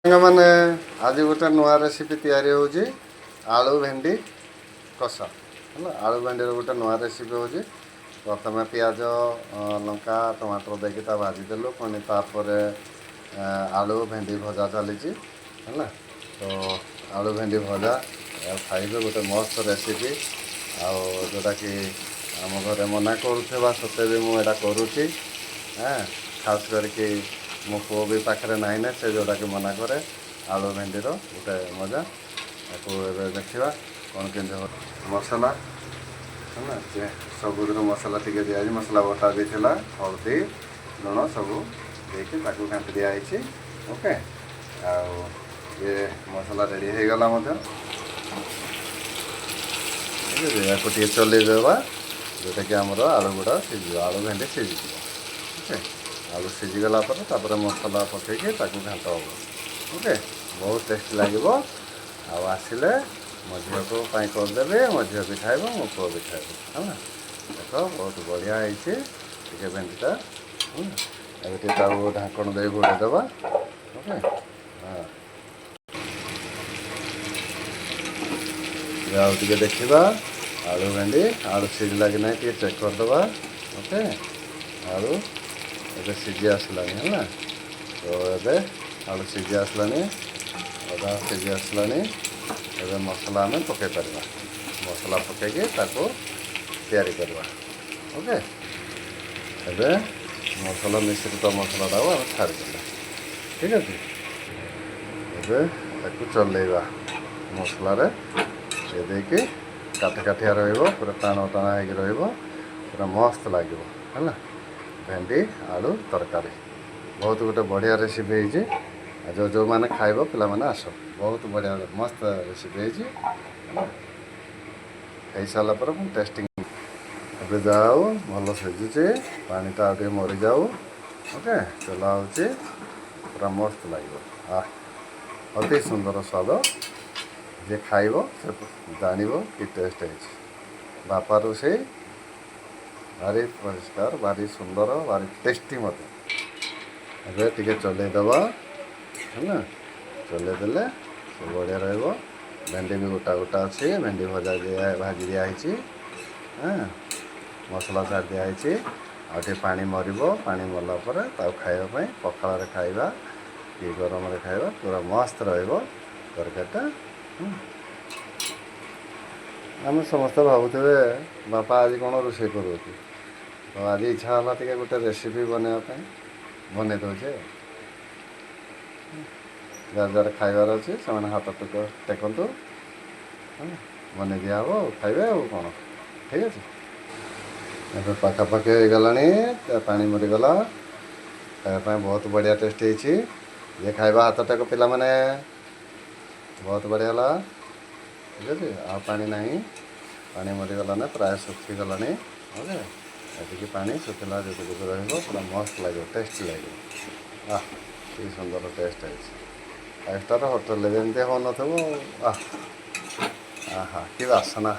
ସାଙ୍ଗମାନେ, ଆଜି ଗୋଟେ ନୂଆ ରେସିପି ତିଆରି ହେଉଛି, ଆଳୁ ଭେଣ୍ଡି କଷା ହେଲା। ଆଳୁ ଭେଣ୍ଡିର ଗୋଟେ ନୂଆ ରେସିପି ହେଉଛି। ପ୍ରଥମେ ପିଆଜ, ଲଙ୍କା, ଟମାଟର ଦେଇକି ତା ଭାଜିଦେଲୁ। ପୁଣି ତାପରେ ଆଳୁ ଭେଣ୍ଡି ଭଜା ଚାଲିଛି ହେଲା। ତ ଆଳୁ ଭେଣ୍ଡି ଭଜା ଖାଇବେ, ଗୋଟେ ମସ୍ତ ରେସିପି। ଆଉ ଯେଉଁଟାକି ଆମ ଘରେ ମନା କରୁଥିବା ସତ୍ତ୍ୱେ ବି ମୁଁ ଏଇଟା କରୁଛି। ଖାସ କରିକି ମୋ ପୁଅ ବି ପାଖରେ ନାହିଁ ନା, ସେ ଯେଉଁଟାକି ମନା କରେ। ଆଳୁ ଭେଣ୍ଡିର ଗୋଟେ ମଜା। ତାକୁ ଏବେ ଦେଖିବା କ'ଣ କେମିତି ହେବ। ମସଲା ହେଲା ଯେ ସବୁଥିରୁ ମସଲା ଟିକେ ଦିଆଯାଇଛି। ମସଲା ବଟା ବି ଥିଲା, ହଳଦୀ, ଲୁଣ ସବୁ ଦେଇକି ତାକୁ ଘାଣ୍ଟି ଦିଆହେଇଛି। ଓକେ, ଆଉ ଇଏ ମସଲା ରେଡ଼ି ହେଇଗଲା ମଧ୍ୟ। ଠିକ୍ ଅଛି, ୟାକୁ ଟିକେ ଚଲେଇ ଦେବା, ଯେଉଁଟାକି ଆମର ଆଳୁ ଗୁଡ଼ା ସିଝିଯିବ, ଆଳୁ ଭେଣ୍ଡି ସିଝିଯିବ। ଓକେ, ଆଳୁ ସିଝିଗଲା ପରେ ତାପରେ ମସଲା ପକାଇକି ତାକୁ ଘାଣ୍ଟ ହେବ। ଓକେ, ବହୁତ ଟେଷ୍ଟି ଲାଗିବ। ଆଉ ଆସିଲେ ମୋ ଝିଅକୁ ପାଇଁ କରିଦେବି। ମୋ ଝିଅ ବି ଖାଇବ, ମୋ ପୁଅ ବି ଖାଇବ। ହେଲା, ଦେଖ, ବହୁତ ବଢ଼ିଆ ହେଇଛି ଟିକେ ଭେଣ୍ଡିଟା। ଏବେ ଟିକେ ତାକୁ ଢାଙ୍କଣ ଦେଇ ଘୋଡ଼େଇ ଦେବା। ଓକେ, ହଁ, ଆଉ ଟିକେ ଦେଖିବା ଆଳୁ ଭେଣ୍ଡି, ଆଳୁ ସିଝିଲା କି ନାହିଁ ଟିକେ ଚେକ୍ କରିଦେବା। ଓକେ, ଆଳୁ ଏବେ ସିଝି ଆସିଲାଣି ହେଲା। ତ ଏବେ ଆଳୁ ସିଝି ଆସିଲାଣି, ଅଦା ସିଝି ଆସିଲାଣି। ଏବେ ମସଲା ଆମେ ପକାଇ ପାରିବା। ମସଲା ପକାଇକି ତାକୁ ତିଆରି କରିବା। ଓକେ, ଏବେ ମସଲା ମିଶ୍ରିତ ମସଲାଟାକୁ ଆମେ ଛାଡ଼ିଦେଲେ। ଠିକ୍ ଅଛି, ଏବେ ତାକୁ ଚଲେଇବା। ମସଲାରେ ଇଏ ଦେଇକି କାଠି କାଠିଆ ରହିବ, ପୁରା ଟାଣ ଟାଣ ହେଇକି ରହିବ, ପୁରା ମସ୍ତ ଲାଗିବ। ହେଲା, ଭେଣ୍ଡି ଆଳୁ ତରକାରୀ ବହୁତ ଗୋଟେ ବଢ଼ିଆ ରେସିପି ହେଇଛି। ଆଉ ଯେଉଁମାନେ ଖାଇବ, ପିଲାମାନେ ଆସ, ବହୁତ ବଢ଼ିଆ ମସ୍ତ ରେସିପି ହେଇଛି। ହେଲା, ହେଇସାରିଲା ପରେ ମୁଁ ଟେଷ୍ଟିଂ। ଏବେ ଯାଉ, ଭଲ ସିଝୁଛି, ପାଣିଟା ଆଉ ଟିକେ ମରିଯାଉ। ଓକେ, ଚଲା ହେଉଛି, ପୁରା ମସ୍ତ ଲାଗିବ। ଅତି ସୁନ୍ଦର ସ୍ୱାଦ। ଯିଏ ଖାଇବ ସେ ଜାଣିବ କି ଟେଷ୍ଟ ହେଇଛି। ବାପା ରୋଷେଇ ଭାରି ପରିଷ୍କାର, ଭାରି ସୁନ୍ଦର, ଭାରି ଟେଷ୍ଟି ମଧ୍ୟ। ଏବେ ଟିକେ ଚଲେଇଦେବା। ହେଲା, ଚଲେଇ ଦେଲେ ସେ ବଢ଼ିଆ ରହିବ। ଭେଣ୍ଡି ବି ଗୋଟା ଗୋଟା ଅଛି। ଭେଣ୍ଡି ଭଜା ଦିଆ, ଭାଜି ଦିଆହେଇଛି। ହଁ, ମସଲା ଛାଡ଼ି ଦିଆହେଇଛି। ଆଉ ଟିକେ ପାଣି ମରିବ। ପାଣି ମରିଲା ପରେ ତାକୁ ଖାଇବା ପାଇଁ ପଖାଳରେ ଖାଇବା କି ଗରମରେ ଖାଇବା, ପୁରା ମସ୍ତ ରହିବ ତରକାରୀଟା। ଆମେ ସମସ୍ତେ ଭାବୁଥିବେ, ବାପା ଆଜି କ'ଣ ରୋଷେଇ କରୁଅଛି? ତ ଆଜି ଇଚ୍ଛା ହେଲା ଟିକେ ଗୋଟେ ରେସିପି ବନେଇବା ପାଇଁ, ବନେଇ ଦେଉଛି। ଆଉ ଯାହାର ଯାହାର ଖାଇବାର ଅଛି, ସେମାନେ ହାତ ଟେକନ୍ତୁ। ବନେଇ ଦିଆହେବ ଆଉ ଖାଇବେ ଆଉ କ'ଣ। ଠିକ୍ ଅଛି, ଏବେ ପାଖାପାଖି ହେଇଗଲାଣି, ପାଣି ମରିଗଲା। ଖାଇବା ପାଇଁ ବହୁତ ବଢ଼ିଆ ଟେଷ୍ଟ ହେଇଛି। ଯିଏ ଖାଇବା ହାତ ଟେକ ପିଲାମାନେ। ବହୁତ ବଢ଼ିଆ ହେଲା। ଠିକ୍ ଅଛି, ଆଉ ପାଣି ନାହିଁ, ପାଣି ମରିଗଲା ନା, ପ୍ରାୟ ଶୁଖିଗଲାଣି। ଓକେ, ଏତିକି ପାଣି ଶୁଖିଲା ଯେତେ ରହିବ, ପୁରା ମସ୍ତ ଲାଗିବ, ଟେଷ୍ଟି ଲାଗିବ। କି ସୁନ୍ଦର ଟେଷ୍ଟ ହେଇଛି! ଫାଇଭ୍ ଷ୍ଟାର୍ ହୋଟେଲରେ ଯେମିତି ହେଉନଥିବ। ଆହା, କି ବାସନା!